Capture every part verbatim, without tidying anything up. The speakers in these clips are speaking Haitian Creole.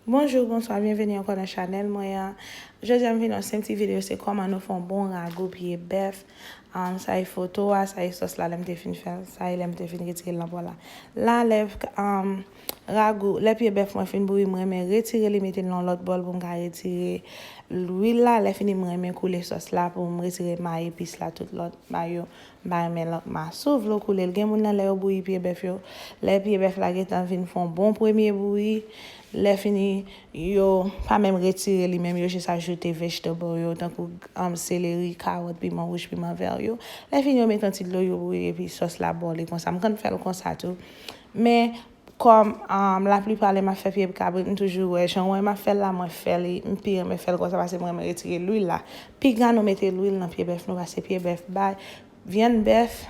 Bonjou, bonswa, byenveni ankò nan chanèl mwen an. Jodi a m vin yon senp ti videyo, se kòman nou fè yon bon ragou pye bèf. Um, sa e foto a, sa e sòs la lè m te fin fè l, sa e lè m te fin retire l nan bòl la. La, lè um, ragou, lè pye bèf mwen fin bouyi, m renmen retire li, mete l nan lòt bòl pou m ka retire lwil la. Lè fini, m renmen koule sòs la pou m retire may epis la, tout lòt may yo. M pa renmen lòt may. Si w vle w koule l, gen moun nan lè yo bouyi pye bèf yo, lè pye bèf la gentan vin fè yon bon premye bouyi, lè fini, yo pa menm retire li menm, yo jis ajoute vegetable yo, tankou um, seleri, kawòt, piman wouj, piman vè yo. Lè fini, yo met yon ti dlo, yo bouyi, epi sòs la bòle konsa. M konn fè l konsa tou. Men, kòm um, laplipa lè m ap fè pye kabrit, m toujou wè, jan w wè m ap fè l la, mwen fè li, m pi renmen fè l konsa pase mwen, mwen retire lwil la. Piga nou mete lwil nan pye bèf nou, pase pye bèf bay, vyann bèf,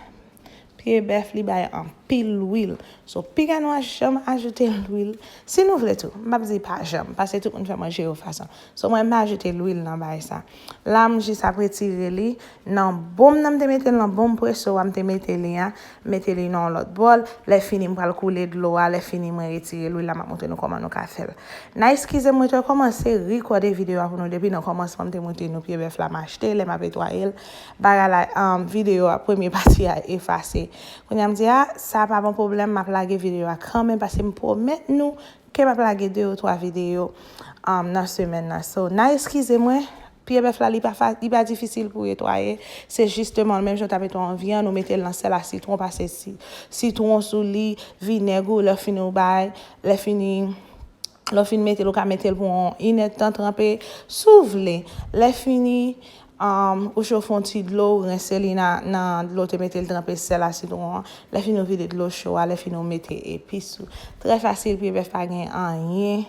pye bèf li bay anpil lwil. So, piga nou a janm ajoute lwil. Si nou vle tou, m p ap di pa janm, pase tout moun fè manje yo fason. So, mwen m pa ajoute lwil nan bay sa. La, m jis ap retire li. Nan bon m nan m te mete l, nan bon m preso a m te mete li a, m mete li nan yon lòt bòl. Lè fini, m pral koule dlo a. Lè fini, mwen retire lwil la, m ap montre nou kòman nou ka fè l. N a eskize m, mwen te kòmanse rekòde videyo a pou nou depi nan kòmansman, m te montre nou pye bèf la m achte, lè m ap netwaye l. Bagay la, um, videyo a, premye pati a efase. Kounye a m di, a, sa pa bon pwoblèm, m ap lage videyo a kanmenm, paske m pwomèt nou ke m ap lage de ou twa videyo um, nan semèn nan. So, n a eskize mwen, pye bèf la, li pa, fa, li pa difisil pou netwaye. Se jisteman, menm jan w ta mete yon vyann, ou mete l nan sèl a sitwon, pase si, sitwon sou li, vinèg ou, lè fini ou bay, lè fini, lè w fin mete l, ou ka mete l pou yon inèdtan tranpe. Si w vle, lè fini, um, ou chofe yon ti dlo, ou rense li nan, nan dlo te mete l tranpe sèl a sitwon an. Lè fini, ou vide dlo cho a, lè fini, ou mete epis ou. Trè fasil, pye bèf pa gen anyen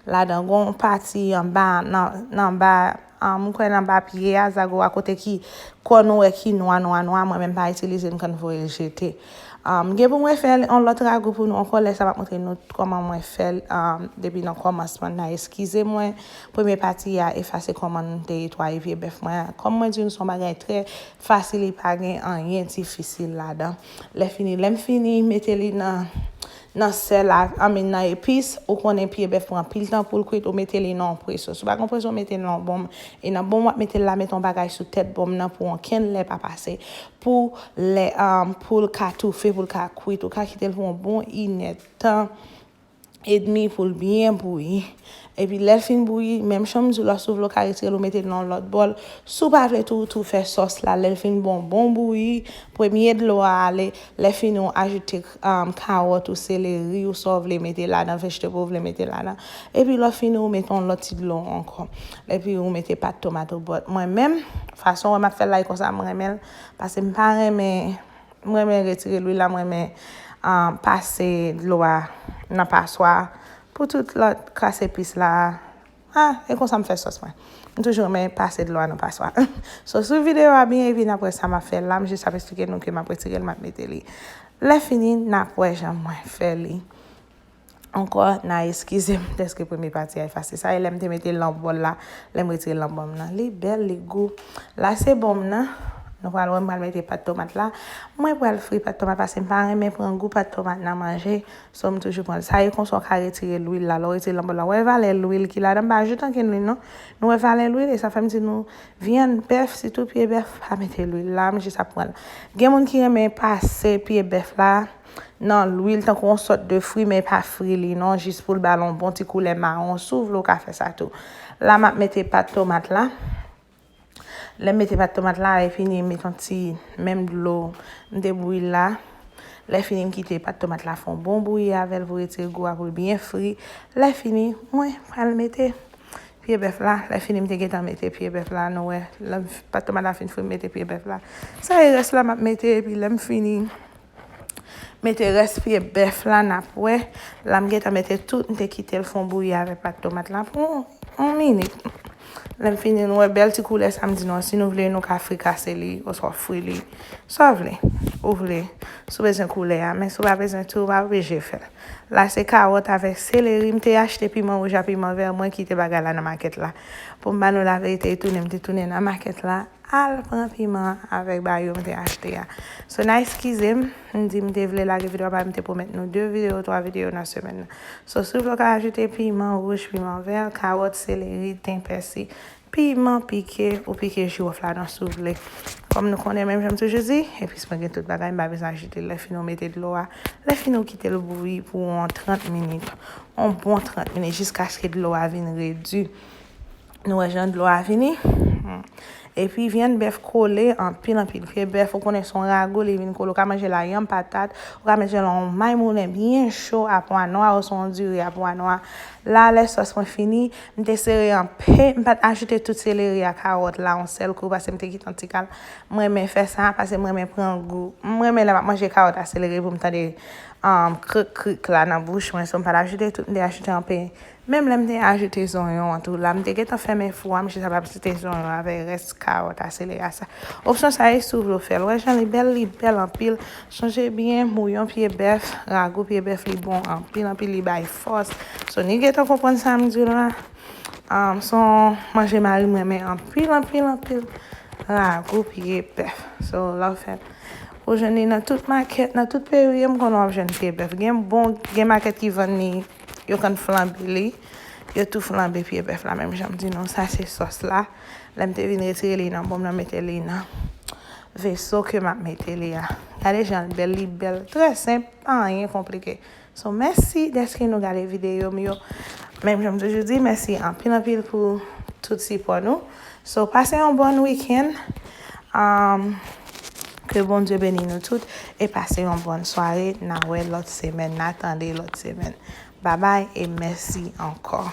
ladan. Gon pati anba, nan, nan ba, um, m kwè nan ba pye a, zago a, kote ki kò nou wè ki nwa, nwa, nwa, mwen menm pa itilize, m konn voye l jete. Um, gen pou mwen fè yon lòt ragou pou nou ankò, lè sa m ap montre nou kòman mwen fè l, um, depi nan kòmansman nan. Eskize mwen, premye pati a efase kòman m te netwaye pye bèf mwen an. Kòm mwen di nou, se yon bagay trè fasil, li pa gen anyen difisil ladan. Lè fini, lè m fini mete li nan, nan sèl la, I mean, nan epis, ou konnen pye bèf pran pil tan pou l kwit, ou mete li nan yon preso. Si w pa gen yon preso, mete l nan yon bonm. E nan bonm w ap mete l la, mete yon bagay sou tèt bonm nan pou okenn lè pa pase. Pou lè, um, pou l ka toufe, pou l ka kwit, ou ka kite l pou yon bon inèdtan edmi pou l byen bouyi. Epi lè l fin bouyi, menm jan m di w la, si w vle w ka retire l, ou mete l nan yon lòt bòl. Si w pa vle tou, tou fè sòs la, lè l fin bon, bon bouyi, premye dlo a ale, lè fini w ajoute, um, kawòt ou, seleri ou, sa w vle mete ladan, vegetable ou vle mete ladan. Epi lè w fini, ou mete yon lòt ti dlo ankò. Epi ou mete pat tomat ou bòt. Mwen menm, fason wè m ap fè l la, e konsa m renmen l, paske m pa renmen M renmen retire lwil la, m renmen, ah, pase dlo a nan paswa. Pou tout lòt kras epis la, ah, e konsa m fè sòs mwen. M toujou renmen pase dlo a nan paswa. So, sou videyo a byen, epi n ap wè sa m ap fè la, m jis ap esplike nou ke m ap retire l, m ap mete li. Lè fini, n ap wè jan mwen fè li. Ankò, n a eskize m dèske premye pati a efase. Sa e lè m te mete l nan bòl la, lè m retire l nan bonm nan. Li bèl, li gou. La se bonm nan. Nou pral wè m pral mete pat tomat la. Mwen pral fri pat tomat paske m pa renmen pran gou pat tomat nan manje. So, m toujou pran l. Sa e konsa w ka retire lwil la. Lè w retire l nan bòl la, w wè valè lwil ki ladan. M pa ajoute ankenn lwil non. Nou wè valè lwil e sa fè m di nou vyann bèf, sitou pye bèf, pa mete lwil la. M jis ap pran l. Gen moun ki renmen pase pye bèf la nan lwil tankou yon sòt de fri, men pa fri li non, jis pou l ba l yon bon ti koulè mawon. Si w vle, w ka fè sa tou. La, m ap mete pat tomat la. Lè m mete pat tomat la, e fini, m met yon ti menm dlo m te bouyi la. Lè fini, m kite pat tomat la fè yon bon bouyi avè l pou retire gou a, pou l byen fri. Lè fini, mwen pral mete pye bèf la. Lè fini, m te gentan mete pye bèf la. Nou wè, lè m f- pat tomat la fin fri, m mete pye bèf la. Sa e rès la, m ap mete, epi lè m fini, mete rès pye bèf la, n ap wè. La, m gentan mete tout, m te kite l fè yon bouyi avè pat tomat la pou yon, yon minit. Lè m fini, nou wè bèl ti koulè sa m di nou an. Si nou vle, nou ka frikase li, oswa fri li. Sa w vle. Ou vle. Si w bezwen koulè a. Men si w pa bezwen tou, w pa oblije fè l. La se kawòt avèk seleri. M te achte piman wouj a piman vè, mwen kite bagay la nan makèt la. Pou m ba nou laverite, tounen, m te tounen nan makèt la, al pran piman avèk bagay yo m te achte a. So, n a eskize m, m di m te vle lage videyo, pa m te pwomèt nou de videyo, twa videyo nan semèn nan. So, si w vle w ka ajoute piman wouj, piman vè, kawòt, seleri, ten, pèsi, piman pike, ou pike jiwòf ladan si w vle. Kòm nou konnen, menm jan m toujou di, epis mwen gen tout bagay, m pa bezwen ajoute l. Lè fini w mete dlo a, lè fini w kite l bouyi pou yon trant minit, yon bon trant minit, jiskaske dlo a vin redi. Nou wè jan dlo a vini. Hmm. Epi vyann bèf kole anpil, anpil. Pye bèf, ou konnen se yon ragou, li vin kole. Ou ka manje l a yanm, patat, ou ka manje l a yon may moulen byen cho, a pwa nwa, oswa yon diri a pwa nwa. La, lè sòs mwen fini, m te sere anpe, m pa t ajoute tout seleri a kawòt la yon sèl kou, paske m te kite yon ti kal. M renmen fè sa, paske m renmen pran gou. M renmen lè m ap manje kawòt a seleri pou m tande, um, krik, krik la nan bouch mwen. So, m pa t ajoute tout, m te ajoute anpe. Menm lè m te ajoute zonyon an tou la, m te gentan fèmen fou a, m chita m ap site zonyon avèk rès kawòt a seleri a sa. Opsyon sa e si w vle w fè l. Wè jan li bèl, li bèl anpil. Sonje byen, bouyon pye bèf, ragou pye bèf, li bon anpil, anpil, li bay fòs. So, nou gentan konprann sa m di w la. Um, se yon manje mari m renmen anpil, anpil, anpil. Ragou pye bèf. So, lè w fè l, ou jwenn li nan tout makèt, nan tout peyi w ye, m konnen w ap jwenn pye bèf. Gen bon, gen makèt ki vann li, yo konn flanbe li. Yo tou flanbe pye bèf la, menm jan m di nou, sa se sòs la. Lè m te vin retire li nan bon m nan, mete li nan veso ke m ap mete li a. Gade jan l bèl, li bèl, trè senp, pa anyen konplike. So, mèsi dèske nou gade videyo m yo. Menm jan m toujou di, mèsi anpil, anpil pou tout sipò nou. So, pase yon bòn wikenn. Um, ke Bondye beni nou tout e pase yon bòn sware. N a wè lòt semèn, n a tande lòt semèn. Babay e mèsi ankò.